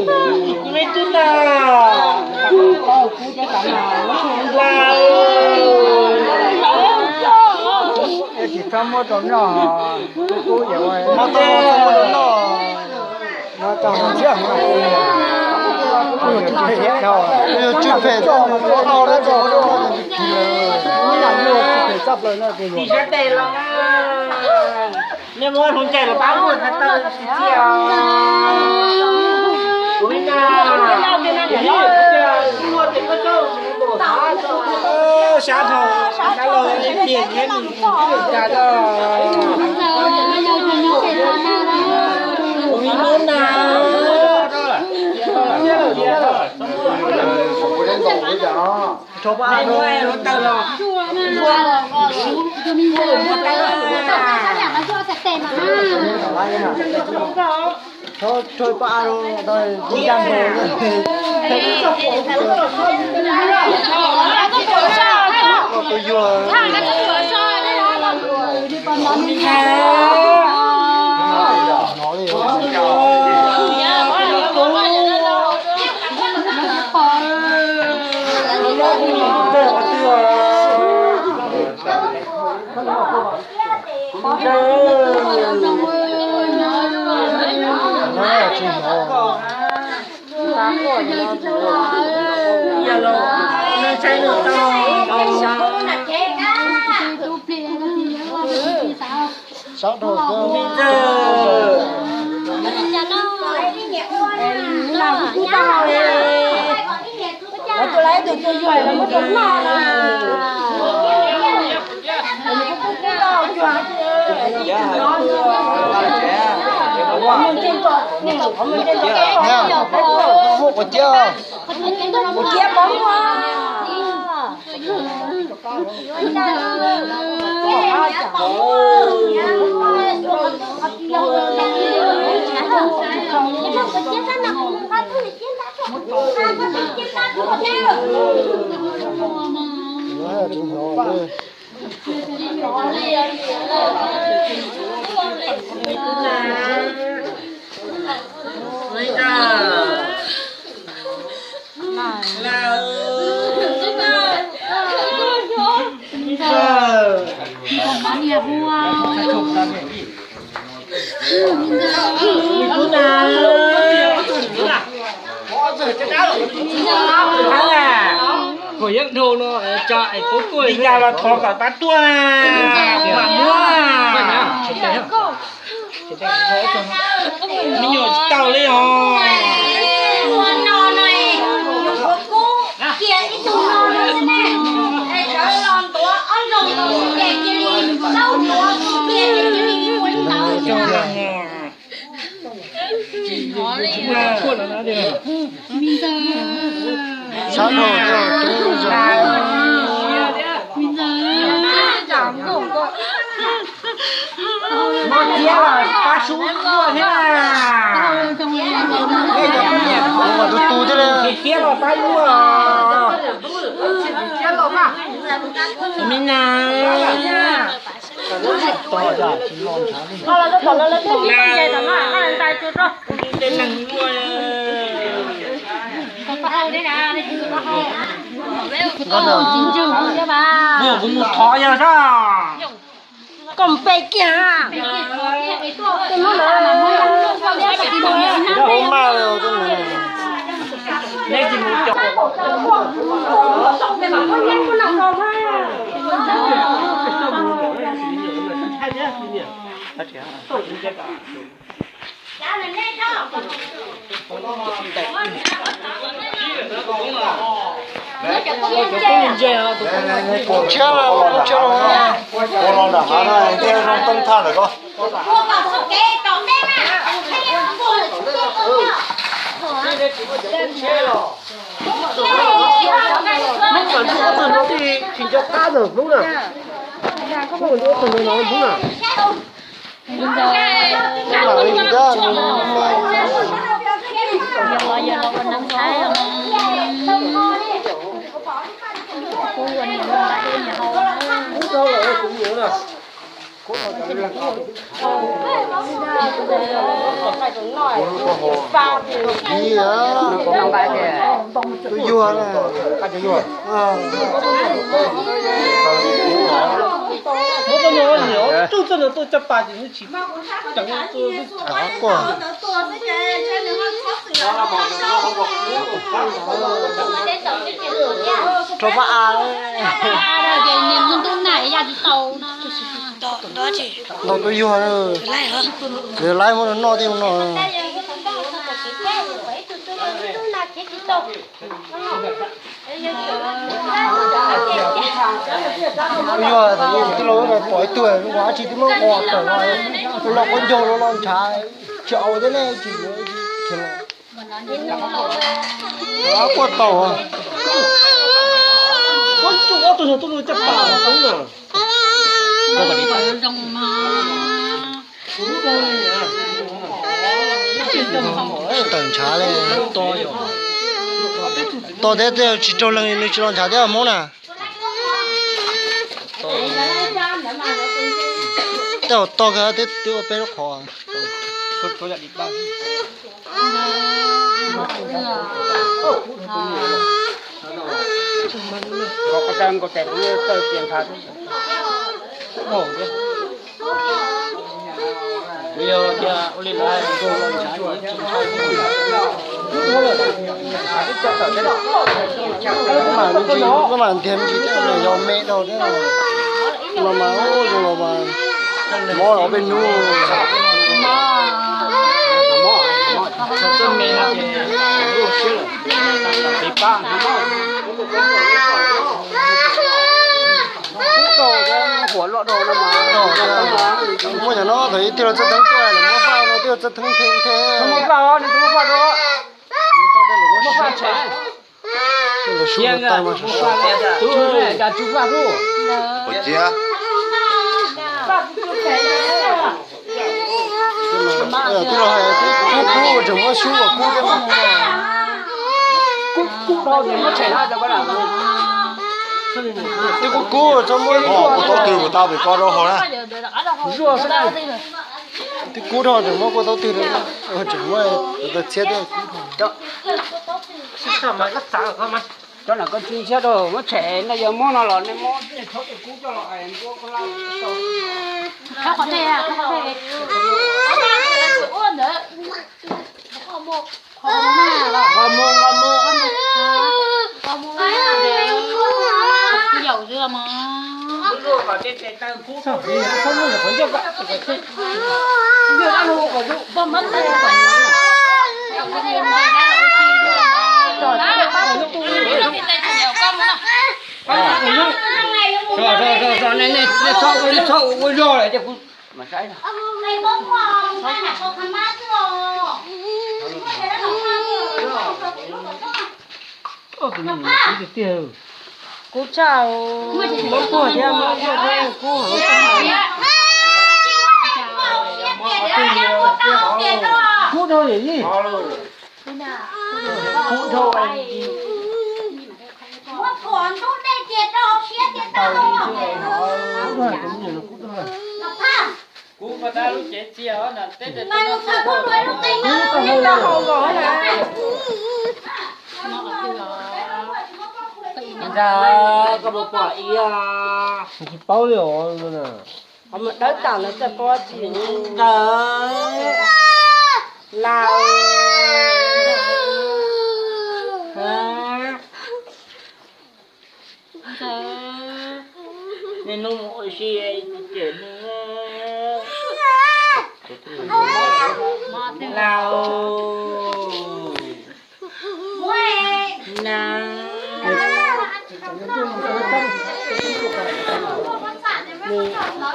Kuv me tub na, la, tsis txhob muab rau noj, kub kub yam ua, no tau txhob muab rau noj. No tau ntxiab, tsis phem, tsis phem txaj plaws no. Tim sab tes los, nej muab hluas nraug los pab luaj txhais taw tsis txhiaj os. Kuv me na, sab dhau, sab los ib pliag thiab nws twb cas los. Kuv me na. Sab dhau. Muaj quav ciab, quav ciab pov muag. Kuv yeej dhau no, cov es puab tuaj li cas los thov kom pab tuaj na, kuv mam muab. Me nyuam tsis tau li os. Ua no no, ua kub cia ib tug no no ne, sawv los ntuav ob nroog ces cia li zaub ntuav cia li ua li ntawd. Muaj txiab los pab sub tuaj thiab. Tus tus thiab, txiab los pab luaj. Me na. Kuv mus thov yog sab. Koj mus pe kiag. Hauv maj li. Tshiab los, tshiab los. Ua los nram hav no thiaj zoo tooj thaj ntawm ko. Hnub no tsis nco qab ntawm hnub na. Hnub no ntawm hnub na. Ib, tus yuag na. Muab tau no, tug txog no tuaj caj pas ces nws tsis ceev, tuaj quaj. Rau pab a. Ntaus tus yuag, nws laib muab noj tej no. Tus yuag, tij laug pom ib tug ua dab tsi twb muab ua tawm los, los quav ncaug los los ntshav, tsis au thiab ne, tsis quaj tau. Ob tug no tuaj caj pas na. Tsis tawm ntshav li. Tos thiab, tej tsis raug leeg nws tsis los ntshav thiab Hmoob na. Tej zaum tog kawg thiab, twb ua peb lub qhov. Koj mam ntiag me ntsis, yog me dhau thiab los mas, zoo los mas mob los peb hnub. Muab cov no thaum ib tij laug Txawj Theeb tuaj lawm muab faj no, tij laug Txawj Theeb theeb theeb. Tij laug hais twb kub kub tseem muab sub kom kub thiab mas. Twb kub kub tso muab kua taub twg puas tau pem ko rau hauv na. Twb kub dhau tseem muab kua taub twg rau, tseem muab txiab thiab kub dhau. Cov no koj tsis ntshiab rau, muab tshem no, yog mob no los nej muab tej thaub tej kub coj los ntua koj lab. Qhov ntawd, qhov ntawd. Nqos mus, nqos mus. Kuv yaum xwb los mas. Nej txhob ua zog lawm ces kuv mam saib. Kuv tshaj, muab puag thiab, muab puag thiab, kub heev. Kub dhau yam li, kub dhau. Kuv mas tab lub cev txia os, na teb tes tau no txia dhau. Ntawd koj puas pom ib os? Tsis paub li os. Qhov muag dawb tas lawv txawj paub tsis ntawd. Lau. Niaj hnub mus ua si ces lau.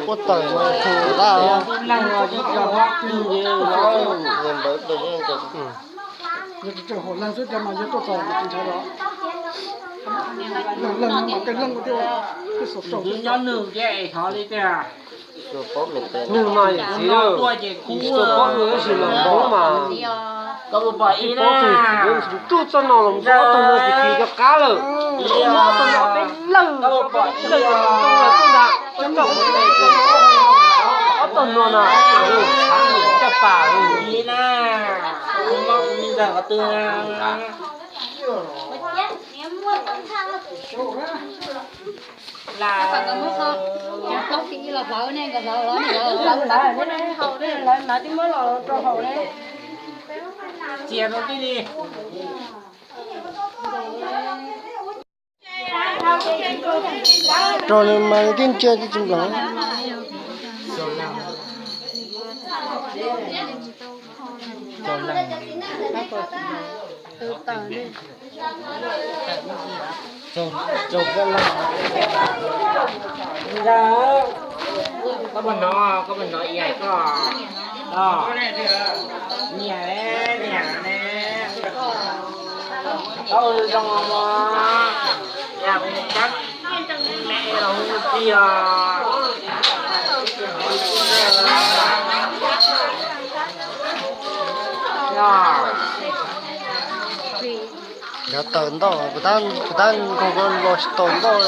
Quaj tawm mas khw tag. Leej xwb tias mas yog tuaj txog tsis ntshai los. Leej leej mas tej leej tias nyob nws thiab es thov li tiag. Nws mas yawm txiv, tsis tau paub nws tab sis mas Hmoob mas tsis paub tus txiv, tub txoj no los mus ob tug no tsis kis cov qab lawm. Ob tug no peb lawg, peb lawg cov tub ntag, ob tug no na, cov Lawv, lawv twb muab los rau hauv ne. Txias rau tib li. Rau nws mas nws twb ntsia tsis nplam. Koj puas hnov, koj puas hnov ib yam koj? Nyiam ne, nyiam ne. Tau zoo mog, yam kab me los tiag. Cov tawm ntoj, kuv tab, kuv tab nkaug ko los tsis tau ntoj.